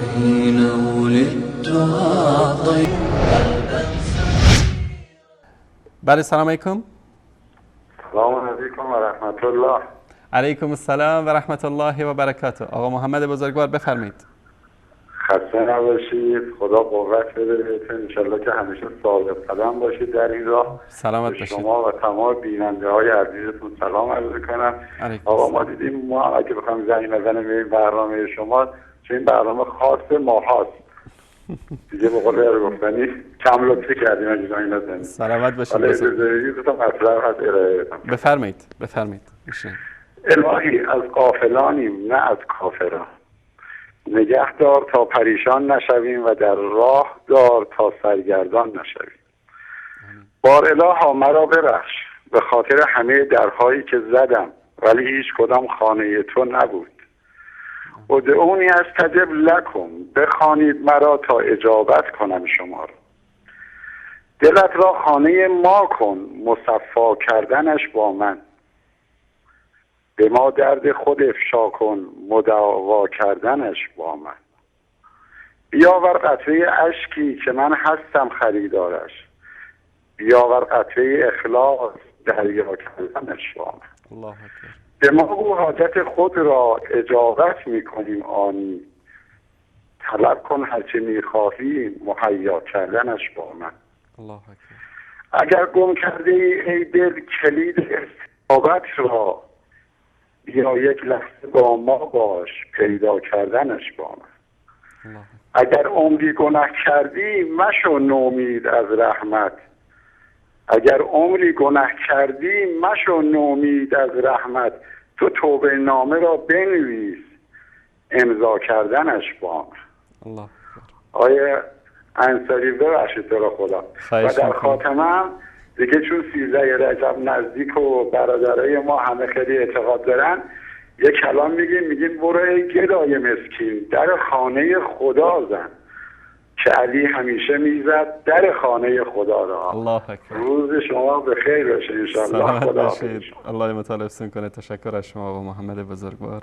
حين ولدت أعطيت. بله، سلام علیکم. سلام علیکم و رحمت الله. علیکم السلام و رحمت الله و برکاته. آقا محمد بزرگوار بفرمایید. خسته نباشید، خدا قوت بده بهتون، انشالله که همیشه ثابت قدم باشید در این راه. سلامت باشید. شما و تمام بیننده های عزیزتون سلام عرض می‌کنم. آقا ما دیدیم ما اگه بخوایم زنگ نزنیم به این برنامه شما، چون این برنامه خاص ما هاست دیگه، به قول گفتنی کم لطفی کردیم اگه زنگ نزنیم. سلامت باشید. بفرمایید بفرمایید. الهی از غافلانیم نه از کافران، نگه دار تا پریشان نشویم و در راه دار تا سرگردان نشویم. بار الها مرا ببخش به خاطر همه درهایی که زدم ولی هیچ کدام خانه تو نبود. ادعونی استجب لکم، بخوانید مرا تا اجابت کنم شما را. دلت را خانه ما کن، مصفا کردنش با من. به ما درد خود افشا کن، مداوا کردنش با من. بیاور قطره اشکی که من هستم خریدارش، بیاور قطره اخلاص دریا کردنش با من. الله اکبر. به ما او حاجت خود را اجابت میکنیم آنی، طلب کن هرچه میخواهی مهیا کردنش با من. الله اکبر. اگر گم کرده ای دل کلید استجابت را، بیا یک لحظه با ما باش پیدا کردنش با من. اگر عمری گناه کردی مشو نومید از رحمت، اگر عمری گناه کردی مشو نومید از رحمت، تو توبه نامه را بنویس امضا کردنش با من. الله. آیه انصاری ببخشید تو را خدا. و در خاتمه دیگه چون 13 رجب نزدیک و برادرای ما همه خیلی اعتقاد دارن، یه کلام میگیم، میگیم برو ای گدای مسکین در خانه خدا زن، که علی همیشه میزد در خانه خدا را. الله اکبر. روز شما به خیر باشه انشالله. خدا باشید. الله متعال حفظتون کنه. تشکر از شما آقا محمد بزرگوار.